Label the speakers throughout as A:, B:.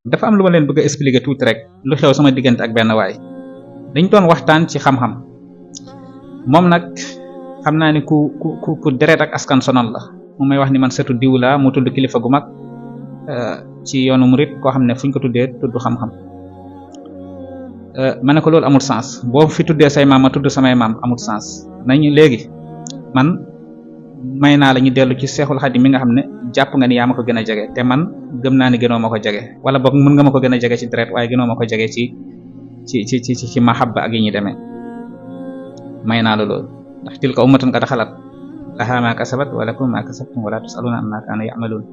A: dafa am lu ma leen bëgg a expliquer tuuti rek lu xew sama diggante ak benn waay dañ doon waxtaan ci xam-xam moom nag xam naa ni ku deret ak askan sonal la mu may wax ni man setu diw la mu tudd kilifa gu mag ci yoonu murit koo xam ne fu ñu ko tuddee tudd xam-xam ma ne ko loolu amul sens boo fi tuddee say maam ma tudd samay maam amul sens nañu léegi man may naa la ñu dellu ci Seexul Xadim mi nga xam ne jàpp nga ni yaa ma ko gën a jege te man gëm naa ni gënoo ma ko jege wala boog mën nga ma ko gën a jege ci deret waaye gënoo ma ko jege ci mahabba ak yi ñu demee may naa la loolu ndax tilka ummatun qad xalat lahaa maa kasabat wa lakum maa kasabtum wa laa tusaluuna ammaa kaanu ya'maluun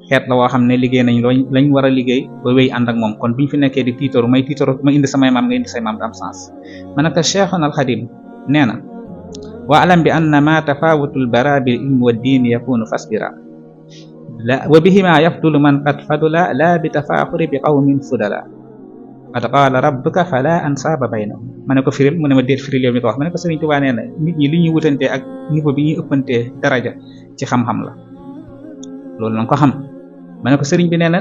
A: xeet la woo xam ne liggéey nañ lañ war a liggéey ba wéy ànd ak moom kon biñ fi nekkee di tiitaru ma indi samay maam nga indi say maam du am sens ma ne ko Cheikhuna al Xadim nee na wa alam bi anna ma tafawutul bara bil ilmi wa diin yakunu fasbira la wa bihima yafdulu man qad fadula la bi tafaaxuri bi qawmin fudala qad qaala rabbuka fala ansaaba baynahum ma ne ko firil mu ne ma déet firil yow mi ko wax ma ne ko Sëriñ Tuubaa nee na nit ñi li ñuy wutantee ak niveau bi ñuy ëppantee daraja ci xam-xam la loolu nañ ko xam ma ne ko sëriñ bi nee na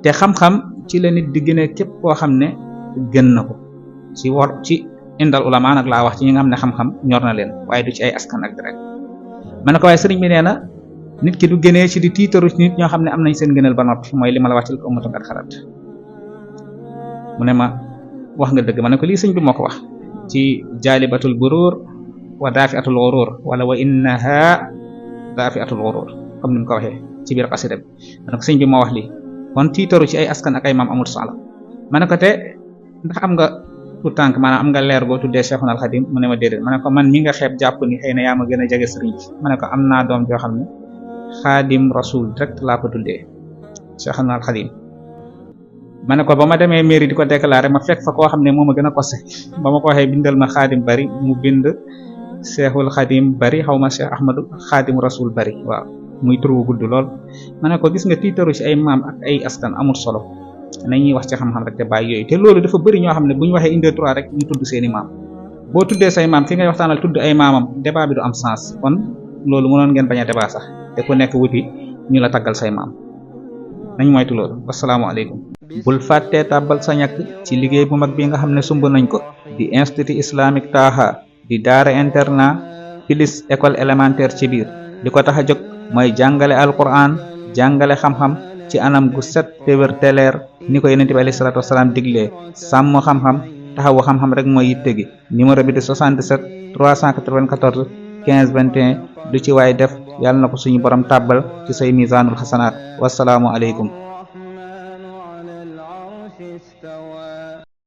A: te xam-xam ci la nit di gën a képp koo xam ne gën na ko ci indal ulama nag laa wax ci ñi nga xam ne xam-xam ñor na leen waaye du ci ay askan ak deret ma ne ko waaye sëriñ bi nee na nit ki du gënee ci di tiitaru ci nit ñoo xam ne am nañ seen gënal ba noppi mooy li ma la wax ci ko ummatun qad xalat mu ne ma wax nga dëgg ma ne ko lii sëñ bi moo ko wax ci jaalibatul buruur wa daafiatul ghuruur wala wa innaha daafiatul ghuruur comme ni mu ko waxee ci biir xasida bi ma ne ko sëñ bi moo wax lii kon tiitaru ci ay askan ak ay maam amul solo ma ne ko te ndax am nga tout tànk maanaam am nga leer goo tuddee Cheikhuna al Xadim mu ne ma déedéet ma ne ko man mi nga xeeb jàpp ni xëy na yaa ma gën a jege sëriñ bi ma ne ko am naa doom joo xam ne Xaadim Rasul direct laa ko tuddee Cheikhuna al Xadim ma ne ko ba ma demee mairie di ko déclaré ma fekk fa koo xam ne moo ma gën a kose ba ma ko waxee bindal ma Xaadim bari mu bind Cheikhul Xadim bari xaw ma Cheikh Ahmadu Xaadim Rasul bari waaw muy turu gudd lool ma ne ko gis nga tiitaru ci ay maam ak ay askan amul solo nañuy wax ci xam-xam rek te bàyyi yooyu te loolu dafa bëri ñoo xam ne bu ñu waxee inde trois rek ñu tudd seeni maam boo tuddee say maam ki ngay waxtaanal tudd ay maamam débat bi du am sens kon loolu mënoon ngeen bañ a débat sax te ku nekk wuti ñu la taggal say maam nañ moytu loolu wasalaamaaleykum bul fàttee tàbbal sa ñàkk ci liggéey bu mag bi nga xam ne sumb nañ ko di institut islamique Taha di daara internat pilis école élémentaire ci biir li ko tax a jóg mooy jàngale alquran jàngale xam-xam ci anam gu set te wér te leer ni ko yonent bi alayhi salaatu wasalaam diglee sàmm xam-xam taxawu xam-xam rek mooy yitte gi numéro bi di 77 394 15 21 lu ci waay def yàlla na ko suñu borom tàbbal ci say misaanul xasanaat wasalaamu aleykum